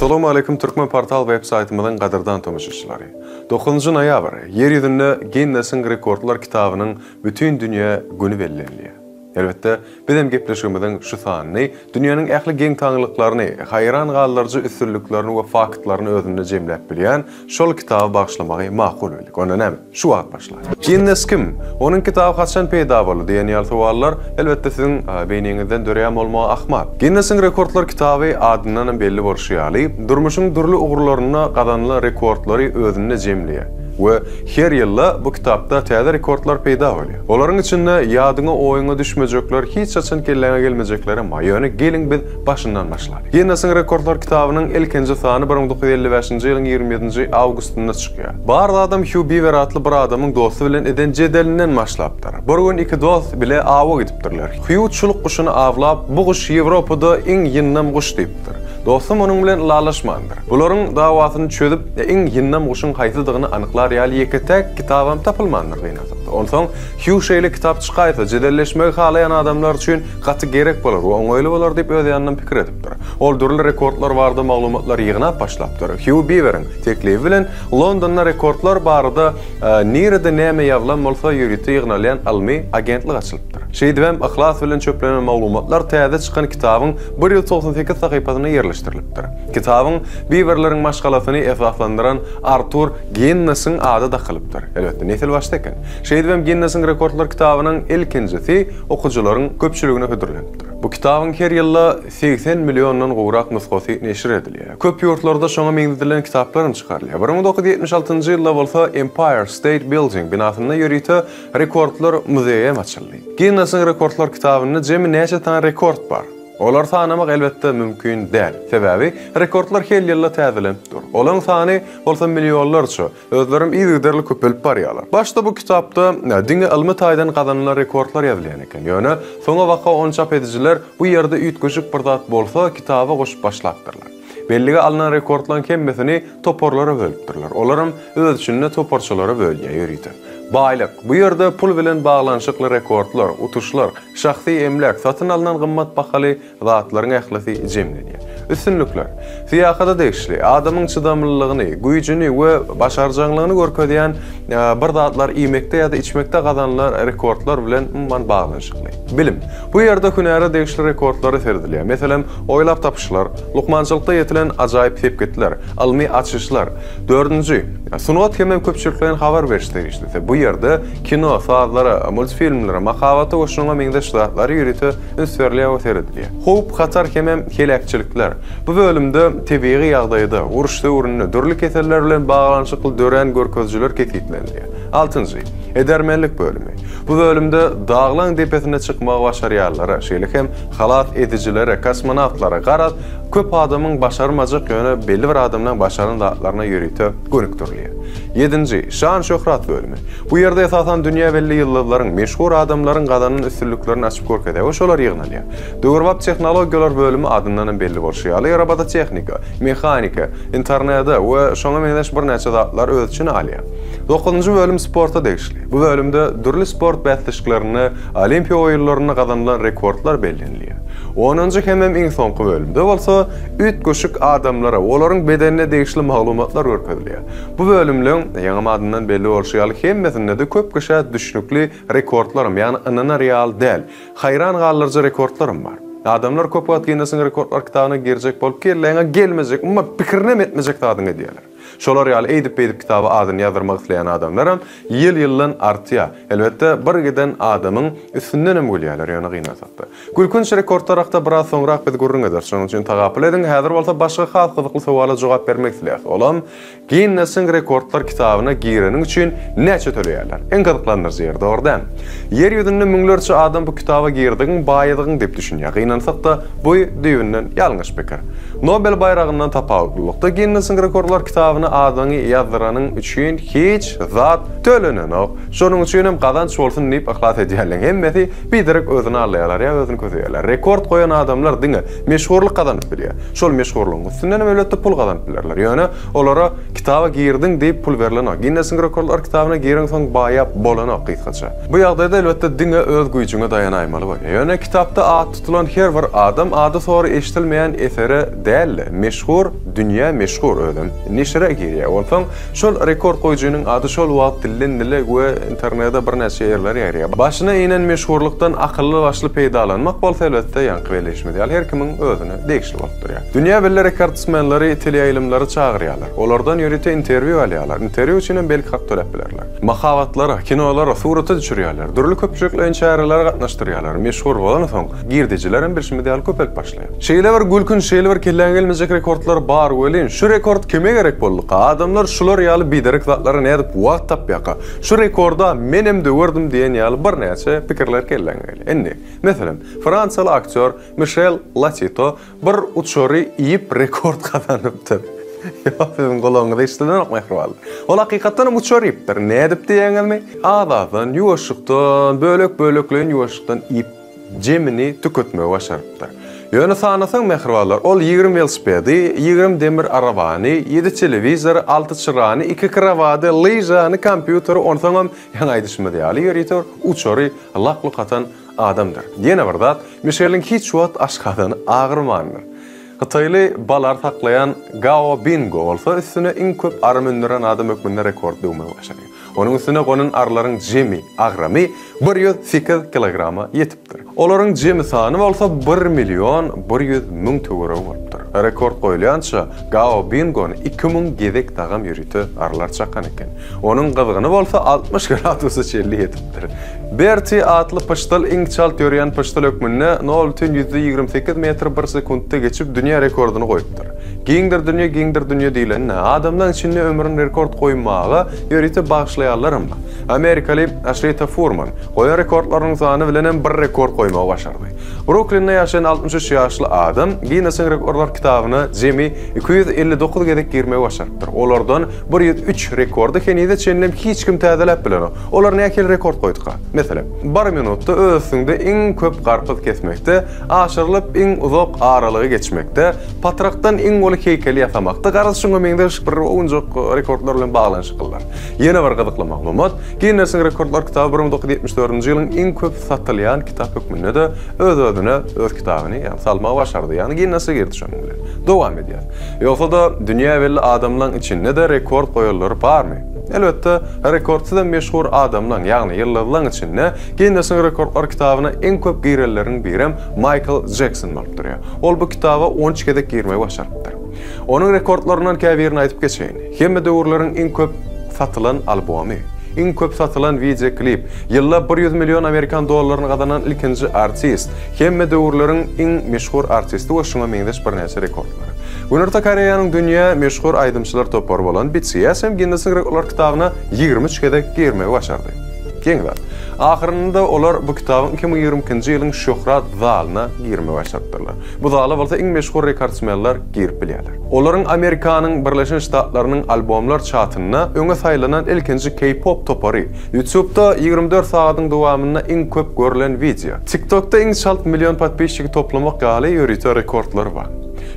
Assalamualeýkum Türkmen portal web saýtymyzyň gadyrdan tomaşaçylary. 9-njy noýabr, Ýer ýüzünde Ginnesiň rekordlar kitabynyň bütin dünýä güni bellenilýär. Elbetde, bizem gepleşigimiziň şu sanyny dünýäniň ähli geň-taňlyklaryny, haýran galdyryjy üstünliklerini we faktlaryny özünde jemläp bilýän şol kitaba bagyşlamagy makul bildik. Onda näme, şu wagt başlaýaly. Ginnes kim? Onuň kitaby haçan peýda boldy? diýen ýaly sowallar, elbetde, siziň beýniňizden döreýän bolmagy ahmal. Ginnesiň rekordlar kitaby adyndanam belli bolşy ýaly, durmuşyň dürli ugurlarynda gazanylan rekordlary özünde jemleýär we her ýylda bu kitapda täze rekordlar peýda bolýar. Olaryň içinde ýadyňa-oýuňa düşmejekler, hiç haçan kelläňe gelmejeklerem bar. Ýöne geliň biz başyndan başlalyň. Ginnesiň rekordlar kitabynyň ilkinji sany 1955-nji ýylyň 27-nji awgustynda çykýar. Bar zadam Hýu Biwer atly bir adamyň dosty bilen eden jedelinden başlapdyr. Bir gün iki dost bile awa gidipdirler. Hýu çuluk guşuny awlap, bu guş Ýewropada iň ýyndam guş diýipdir. Dosty munuň bilen ylalaşmandyr. Bularyň dawasyny çözüp, iň ýyndam guşuň haýsydygyny anyklar ýaly ýeke-täk kitabam tapylmandyr gynansakda. Onsoň Hýu şeýle kitap çykaýsa, jedelleşmegi halaýan adamlar üçin gaty gerek bolar we oňaýly bolar diýip öz ýanyndan pikir edipdir. Ol dürli rekordlar barada maglumatlary ýygnap başlapdyr. Hýu Biweriň teklibi bilen Londonda rekordlar barada nirede näme ýazylan bolsa ýörite ýygnalýan ylmy agentlik açylypdyr. Şeýdibem yhlas bilen çöplenen maglumatlar täze çykan kitabyň 198 sahypasynda ýerleşdirilipdir. Kitabyň Biwerleriň maşgalasyny esaslandyran Artur Ginnesiň ady dakylypdyr. Elbetde, nesilbaşy eken. Şeýdibem Ginnesiň rekordlar kitabynyň ilkinjisi okyjylaryň köpçüligine hödürlenipdir. Bu kitabyň her ýylda 80 milliondan gowrak nusgasy neşir edilýär. Köp ýurtlarda şoňa meňzedilen kitaplar hem çykarylýar. 1976-njy ýylda bolsa Empire State Building binasynda ýörite rekordlar muzeýi hem açyldy. Ginnesiň rekordlar kitabynda jemi näçe sany rekord bar? Olary sanamak elbetde mümkin däl. Sebäbi rekordlar her ýylda täzelenip dur. Olaryň sany bolsa millionlarça, özlerem yzygiderli köpelip barýarlar. Başda bu kitapda diňe ylmy taýdan gazanylan rekordlar ýazylýan eken. Ýöne soňabaka ony çap edijiler bu ýerde üýtgeşik bir zat bolsa kitaba goşup başlapdyrlar. Bellige alnan rekordlaryň hemmesini toparlara bölüpdirler. Olaram öz içinde toparçalara bölünýär ýörite. Baýlyk, bu ýerde pul bilen baglanyşykly rekordlar, utuşlar, Şahsy emläk, satyn alnan gymmat bahaly zatlaryň ählisi jemlenýär. Üstünlikler. Syýahata degişli, adamyň çydamlylygyny, güýjüni we başarjaňlygyny görkezýän bir zatlar iýmekde ýa-da içmekde gazanylan rekordlar bilen umuman baglanyşykly. Bilim. Bu ýerde hünäre degişli rekordlara seredilýär. Meselem, oýlap tapyşlar, lukmançylykda ýetilen ajaýyp sepgitler, ylmy açyşlar. Dördünji. Sungat hemem köpçülikleýin habar beriş serişdesi. Bu ýerde kino, sazlara, multfilmlere, mahabata we şuňa meňzeş zatlara ýörite üns berilýär we seredilýär. Howp-hatar hemem heläkçilikler. Bu bölümde tebigy ýagdaýda, uruş döwründe, dürli keseller bilen baglanyşykly dörän görkezijiler kesgitlenilýär. Altynjy. Edermenlik bölümi. Bu bölümde daglaň depesine çykmagy başarýanlara, şeýle hem halas edijilere, kosmonawtlara, garaz, Köp adamyň başarmajak, ýöne belli bir adamlaň başaran zatlaryna ýörite gönükdirilýär. Ýedinji, şan-şöhrat bölümi. Bu ýerde esasan dünýä belli ýyldyzlaryň, meşhur adamlaryň gazanan üstünliklerini açyp görkezýär we şolar ýygnalýar. Döwrebap tehnologiýalar bölümi adyndanam belli bolşy ýaly, robototehnika, mehanika, internede we şoňa meňzeş birnäçe zatlary öz içine alýar. Dokuzynjy bölüm sporta degişli. Bu bölümde dürli sport bäsleşiklerinde, Olimpiýa oýunlarynda gazanylan rekordlar bellenilýär. Onunjy hemem iň soňky bölümde bolsa üýtgeşik adamlara, olaryň bedenine degişli maglumatlar görkezilýär. Bu bölümleň, ýaňam adyndan belli bolşy ýaly, hemmesinde-de köp kişä düşnükli rekordlaram, ýagny ynanar ýaly däl, haýran galdyryjy rekordlaram bar. Adamlar köp wagt Ginnesiň rekordlar kitabyna girjek bolup kelläňe gelmejek, umuman pikirinem etmejek zadyňy edýärler. Şolar ýaly eýdip-beýdip kitaba adyny ýazdyrmak isleýän adamlaram ýyl-ýyldan artýar. Elbetde, bir giden adamyň üstündenem gülýärler, ýöne gynansakda. Gülkünç rekordlar hakda biraz soňrak biz gürrüň ederis, şonuň üçin tagapyl ediň. Häzir bolsa başga has gyzykly sowala jogap bermek isleýäris. Olam, Ginnesiň rekordlar kitabyna gireniň üçin näçe töleýärler? Iň gyzyklandyryjy ýeri, dogry dälmi? Ýer ýüzünde müňlerçe adam bu kitaba girdigiň baýadygyň diýip düşünýär. Gynansak-da, bu düýbünden ýalňyş pikir. Nobel baýragyndan tapawutlylykda Ginnesiň rekordlar kitabyna adyňy ýazdyranyň üçin hiç zat tölenenok. Şonuň üçin hem gazanç bolsun diýip yhlas edýänleň hemmesi biderek özüni aldaýarlar ýa özüni köseýärler. Rekord goýan adamlar diňe meşhurlyk gazanyp bilýär. Şol meşhurlygyň üstünden hem elbetde pul gazanyp bilerler. Ýöne olara kitaba girdiň diýip pul berlenok. Ginnesiň rekordlar kitabyna gireňsoň baýap bolanok gysgaça. Bu ýagdaýda elbetde diňe öz güýjüňe daýanaýmaly bolýar. Ýöne kitapda at Tutulan her bir adam ady-sory eşidilmeýän esere däl-de, meşhur, dünýä meşhur özem neşire girýär. Onsoň şol rekord goýujynyň ady şol wagt dilden-dile we internede birnäçe ýerlere ýaýraýar. Başyna inen meşhurlykdan akylly-başly peýdalanmak bolsa elbetde ýaňky belleýşimiz ýaly her kimiň özüne degişli bolup durýar. Dünýä belli rekordsmenleri teleýaýlymlara çagyrýarlar. Olardan ýörite interwýu alýarlar. Interwýu üçin hem belki hak töläp bilerler. Mahabatlara, kinolara, surata düşürýärler. Dürli köpçülikleýin çärelere gatnaşdyrýarlar. Meşhur bolansoň, girdejilerem bilşimiz ýaly köpelip başlaýar. Şeýle bir gülkünç, şeýle bir kelläňe gelmejek rekordlar bar welin, şu rekord kime gerek bolduka? Adamlar şular ýaly biderek zatlara nädip wagt tapýarka? Şu rekorda menem döwerdim diýen ýaly birnäçe pikirler kelläňe gelýär. Indi, meselem, fransiýaly aktýor Mişel Latito bir uçary iýip rekord gazanypdyr. Ýok, siziň gulagyňyza eşidilenok mähribanlar. Ol hakykatdan hem uçar iýipdir. Nädip diýýäňizmi? Az-azdan, ýuwaşlykdan, bölek-bölekleýin ýuwaşlykdan iýip, jemini tüketmegi başarypdyr. Ýöne sanasaň mähribanlar, ol 20 welosipedi, 20 demir arabany, ýedi telewizory, alty çyrany, iki krowady, lyžany, kompýuteri, onsoňam, ýaňy aýdyşymyz ýaly, ýörite bir uçary lak-luk atan adamdyr. Ýene bir zat, Mişeliň hiç wagt aşgazany agyrmandyr. Hytaýly balar saklaýan Gao Bingo bolsa üstüne iň köp ary mündüren adam hökmünde rekord döwmegi başarýar. Onuň üstüne gonan arylaryň jemi agramy 108 kilograma ýetipdir. Olaryň jemi sany bolsa bir million 100 müň töweregi bolupdyr. Rekord goýulýança Gao Bingony 2000 gezek dagam ýörite arylar çakan eken. Onuň gyzgyny bolsa 60 gradusa çenli ýetipdir. Berti atly pyşdyl iň çalt ýörýän pyşdyl hökmünde nol bütin ýüzde 28 metr bir sekuntda geçip dünýä rekordyny goýupdyr. Giňdir dünýe, giňdir dünýe diýlende, adamlaň içinde ömrüni rekord goýmaga ýörite bagyşlaýanlaram bar. Amerikaly Aşrita Furman goýan rekordlarynyň sany bilenem bir rekord goýmagy başardy. Bruklinde ýaşaýan 63 ýaşly adam Ginnesiň rekordlar kitabyna jemi 259 gezek girmegi başarypdyr. Olardan 103 rekordy henize çenlem hiç kim täzeläp bilenok. Olar nähili rekord goýduka? Meselem, bir minutda öz üstüňde iň köp garpyz kesmekde, aşyrylyp iň uzak aralygy geçmekde, patrakdan iň uly heýkeli ýasamakda, garaz şuňa meňzeş bir owunjak rekordlar bilen baglanyşyklylar. Ýene bir gyzykly maglumat, Ginnesiň rekordlar kitaby 1974-nji ýylyň iň köp satylýan kitap hökmünde-de öz-özüne öz kitabyny, ýagny salmagy başardy, ýagny Ginnese girdi şonuň bilen. Dowam edýäs. Ýogsa-da dünýä belli adamlaň içinde-de rekord goýanlary barmy? Elbetde, rekordsyzam meşhur adamlaň, ýagny ýyldyzlaň içinde Ginnesiň rekordlar kitabyna iň köp girenleriň birem Maýkl Jekson bolup durýar. Ol bu kitaba 13 gezek girmegi başarypdyr. Onuň rekordlaryndan käbirini aýdyp geçeýin. Hemme döwürleriň iň köp satylan albomy, iň köp satylan wideoklip, ýylda 100 million amerikan dollaryny gazanan ilkinji artist, hemme döwürleriň iň meşhur artisti we şuňa meňzeş birnäçe rekordlar. Günorta Koreýanyň dünýä meşhur aýdymçylar topary bolan BTS hem Ginnesiň rekordlar kitabyna 23 gezek girmegi başardy. Geň zat. Ahyrynda olar bu kitabyň 2022-nji ýylyň şöhrat zalyna girmegi başarypdyrlar. Bu zala bolsa iň meşhur rekordsmenler girip bilýärler. Olaryň Amerikanyň Birleşen Ştatlarynyň albomlar çatynda öňe saýlanan ilkinji K-pop topary, YouTube-da 24 sagadyň dowamynda iň köp görlen wideo, TikTok-da iň çalt million podpisçigi toplamak ýaly ýörite rekordlary bar.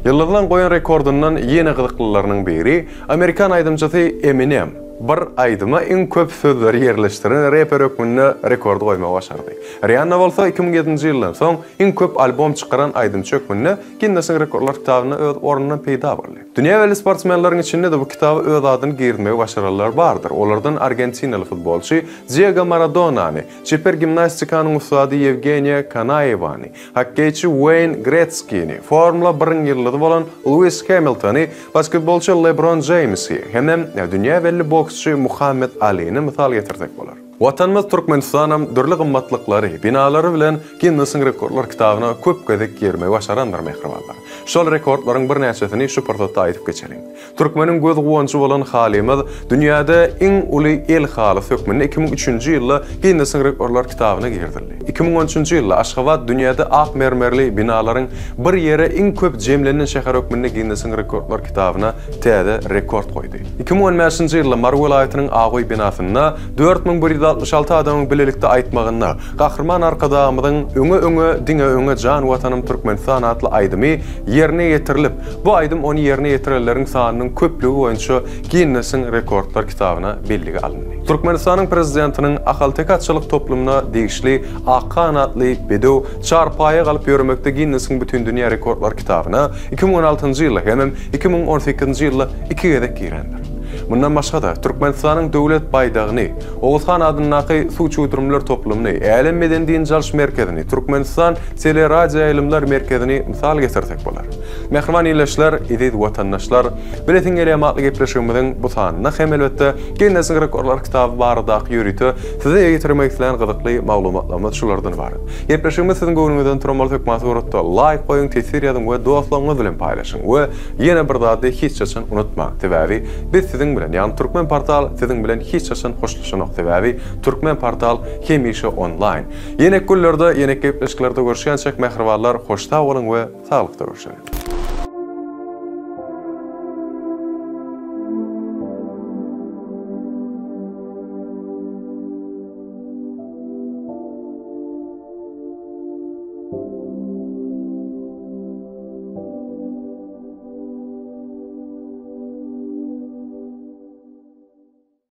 Ýyldyzlaň goýan rekordyndan ýene gyzyklylarynyň biri, amerikan aýdymçysy Eminem bir aýdyma iň köp sözleri ýerleşdiren reper hökmünde rekordy goýmagy başardy. Rihanna bolsa 2007-nji ýyldan soň iň köp albom çykaran aýdymçy hökmünde Ginnesiň rekordlar kitabynda öz ornundan peýda boldy. Dünýä belli sportsmenleriň içinde-de bu kitaba öz adyny girizmegi başaranlar bardyr. Olardan argentinaly futbolçy Diego Maradonany, çeper gimnastikanyň ussady Ýewgeniýa Kanaýewany, hokkeýçi Ueýn Gretskini, Formula biriň ýyldyzy bolan Luis Hemiltony, basketbolçy Lebron Jeýmsi hemem dünýä belli boksçy Muhammet Alini mysal getirsek bolar. Watanymyz Türkmenistanam dürli gymmatlyklary, binalary bilen Ginnesiň rekordlar kitabyna köp gezek girmegi başarandyr mähribanlar. Şol rekordlaryň birnäçesini şu pursatda aýdyp geçeliň. Türkmeniň göz guwanjy bolan halymyz dünýäde iň uly el halysy hökmünde 2003-nji ýylda Ginnesiň rekordlar kitabyna girizildi. 2013-nji ýylda Aşgabat dünýäde ak mermerli binalaryň bir ýere iň köp jemlenen şäher hökmünde Ginnesiň rekordlar kitabyna täze rekord goýdy. 2015-nji ýylda Mary welaýatynyň Agöý binasynda 4166 adamyň bilelikde aýtmagynda Gahryman Arkadagymyzyň Öňe öňe diňe öňe jan Watanym Türkmenistan atly aýdymy ýerine ýetirilip, bu aýdym ony ýerine ýetirenleriň sanynyň köplügi boýunça Ginnesiň rekordlar kitabyna bellige alyndy. Türkmenistanyň Prezidentiniň Ahalteke atçylyk toplumyna degişli Akhan atly bedew çarpaýa galyp ýöremekde Ginnesiň Bütindünýä rekordlar kitabyna 2016-njy ýylda hemem 2018-nji ýylda iki gezek girendir. Mundan başga-da, Türkmenistanyň Döwlet baýdagyny, Oguzhan adyndaky suw çüwdürimler toplumyny, Älem medeni-dynç alyş merkezini, Türkmenistan teleradioýaýlymlar merkezini mysal getirsek bolar. Mähriban ildeşler, eziz watandaşlar, Bilesiň gelýärmi atly gepleşigimiziň bu sanynda hem elbetde Ginnesiň rekordlar kitaby baradaky ýörite size ýetirmek islän gyzykly maglumatlarymyz şulardan ybarat. Gepleşigimiz siziň göwnüňizden turan bolsa hökman suratda laýk goýuň, teswir ýazyň we dostlaryňyz bilen paýlaşyň we ýene bir zady hiç haçan unutmaň sebäbi biz siziň bilen ýagny Türkmen portal siziň bilen hiç haçan hoşlaşanok sebäbi Türkmen portal hemişe onlaýn. Ýenek günlerde ýenek gepleşiklerde görüşýänçäk mähribanlar hoş sag boluň we saglykda görşeliň.